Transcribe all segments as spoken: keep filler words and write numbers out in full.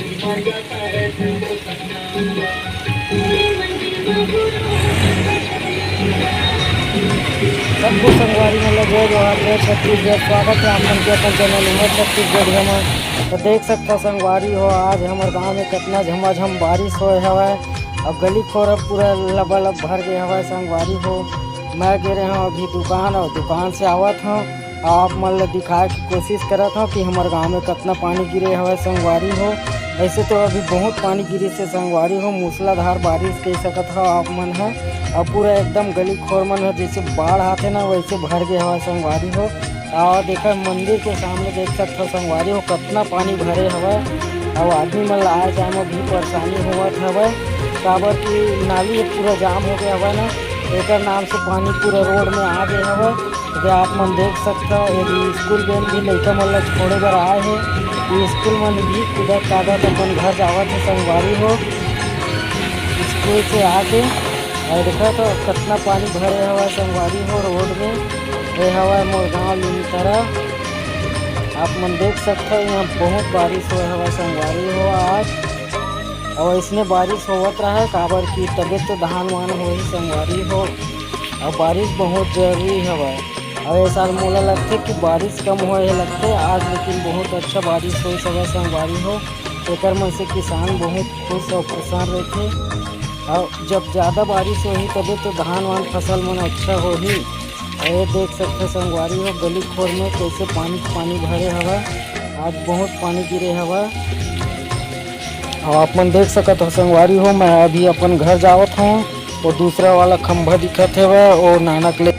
सबको संगवारी मन ल जय जोहार, जय छत्तीसगढ़। स्वागत है आप मन के अपन चैनल उमर छत्तीसगढ़िया म। तो देख सकथव संगवारी हो, आज हमर गांव में कितना झमाझम बारिश होए हवय और गली खोर पूरा लबालब भर गए हवय संगवारी हो। मैं गे रहे हंव अभी दुकान और दुकान से आवत हंव, आप मन ल दिखाए के कोशिश करत हंव कि हमर गांव में कितना पानी गिरे हवय संगवारी हो। वैसे तो अभी बहुत पानी गिरे से संगवारी हो, मूसलाधार बारिश कह सकत हव आप मन ह। और पूरा एकदम गली खोर मन ह जैसे बाढ़ आथे ना, वैसे भर गए हवय संगवारी हो। और देखा मंदिर के सामने देख सकत हव संगवारी हो, कितना पानी भरे हवय। और आदमी मन ला आए जाए में भी परेशानी होवत हवय, काबर कि नाली पूरा जाम हो गए हवय ना, एकर नाम से पानी पूरा रोड में आ गए हवय। ये आप मन देख सकथव, ये स्कूल वैन भी लइका मन ला छोड़े बर आए हे। ये स्कूल मन भी कूदत कादत अपन घर जावत हे संगवारी हो, स्कूल से आके। और देखा तो कितना पानी भरे हवय संगवारी हो रोड में। ये हवय मोर गांव लिमतरा। आप मन देख सकथव, यहाँ बहुत बारिश होए हवय संगवारी हो आज। और इसने बारिश होवत रहे, काबर कि तबे तो धान वान होही संगवारी हो। और बारिश बहुत जरूरी हवय। और ये साल मोला लगथे कि बारिश कम होए हे लगथे आज, लेकिन बहुत अच्छा बारिश होइस हवय संगवारी हो। एकर मन से किसान बहुत खुश और परेशान रहथे। और जब ज़्यादा बारिश होही तबे तो धान वान फसल मन अच्छा होही। और ये देख सकथव संगवारी हो, गली खोर में कैसे पानी पानी भरे हवय। आज बहुत पानी गिरे हवय। और आप मन देख सकत हो संगवारी हो, मैं अभी अपन घर जावत हूँ। वो दूसरा वाला खंभा दिखत हवय, वो नानक ले।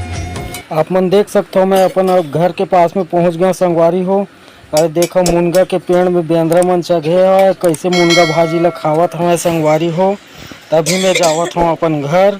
आप मन देख सकत हो, मैं अपन घर के पास में पहुँच गया संगवारी हो। और देखो, मुनगा के पेड़ में बेंदरा मन चघे हवय, कैसे मुनगा भाजी ला खावत हवय संगवारी हो। तभी मैं जावत हूँ अपन घर।